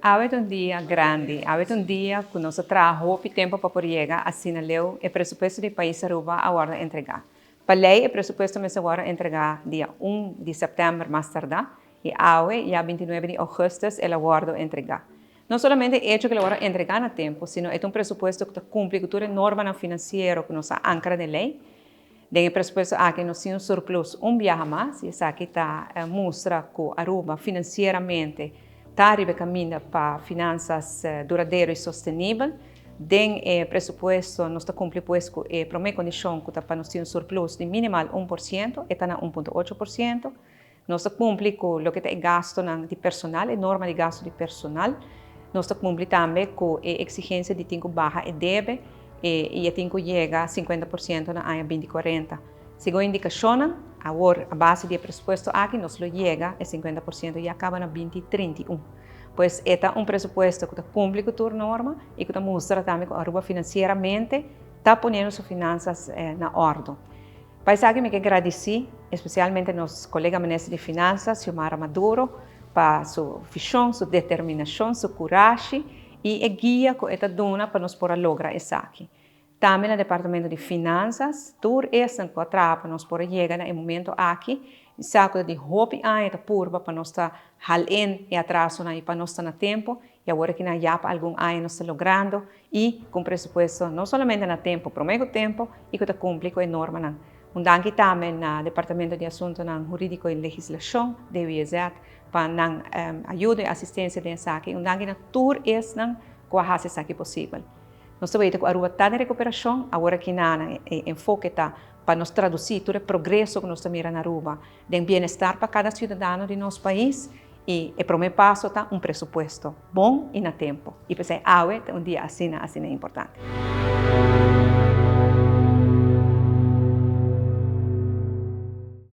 Awe ta un dia grandi, awe ta un dia ku nos a traha hopi tempu pa por yega asina leu e presupuesto di pais Aruba a wòrdu entregá. Pa lei e presupuesto mester wòrdu entregá dia un di sèptèmber mas tardá i awe ya bintinuebe di ougùstùs el a wòrdu entregá. No solamente e echo ku el a wòrdu entregá na tempu, sino e ta un presupuesto ku ta kumpli ku tur e normanan finansiero ku nos a ankra den lei. Den e presupuesto aki nos tin un surplus un biaha mas i esaki ta mustra ku Aruba finansieramente ta riba e kaminda pa finansas duradero i sostenibel. Den e presupuesto nos ta kumpli pues ku e promé kondishon ku ta pa nos tin un surplus di minimal 1%, e ta na 1.8%. Nos ta kumpli ku loke ta e gastunan di personal, e norma di gastu di personal. Nos ta kumpli tambe ku e eksigensia di tin ku baha e debe i e tin ku yega 50% na aña 2040. Segun indikashonnan, awor a base di e presupuesto aki nos lo yega e 50% ya kaba na 2031. Pues e ta un presupuesto ku ta kumpli ku tur norma i ku ta mustra tambe ku Aruba finansieramente ta poniendo su finansas na òrdu. Pa esaki mi ke gradisí espesialmente nos kolega minister di Finansa, Xiomara Maduro, pa su vishon, su determinashon, su kurashi i e guia ku e ta duna pa nos por a logra esaki. Tambe na Departamento di Finansas, tur esnan ku a traha pa nos por a yega na e momento aki, mi sa ku ta di hopi aña ta purba pa nos ta hal in e atrasonan i pa nos ta na tempu, i awor aki nan ya pa algun aña nos ta logrando i ku un presupuesto no solamente na tempu, promé ku tempu i ku ta kumpli ku e normanan. Un danki tambe na Departamento di Asuntonan Hurídiko i Legislashon, DWZ, pa nan ayuda i asistensia den esaki. Un danki na tur esnan ku a hasi esaki posibel. Nos ta weta ku Aruba ta den rekuperashon, awor aki nan e enfoke ta pa nos tradusí tur e progreso ku nos ta mira na Aruba den bienestar pa kada siudadano di nos pais i e promé paso ta un presupuesto bon i na tempu. I p'esei awe ta un dia asina asina importante.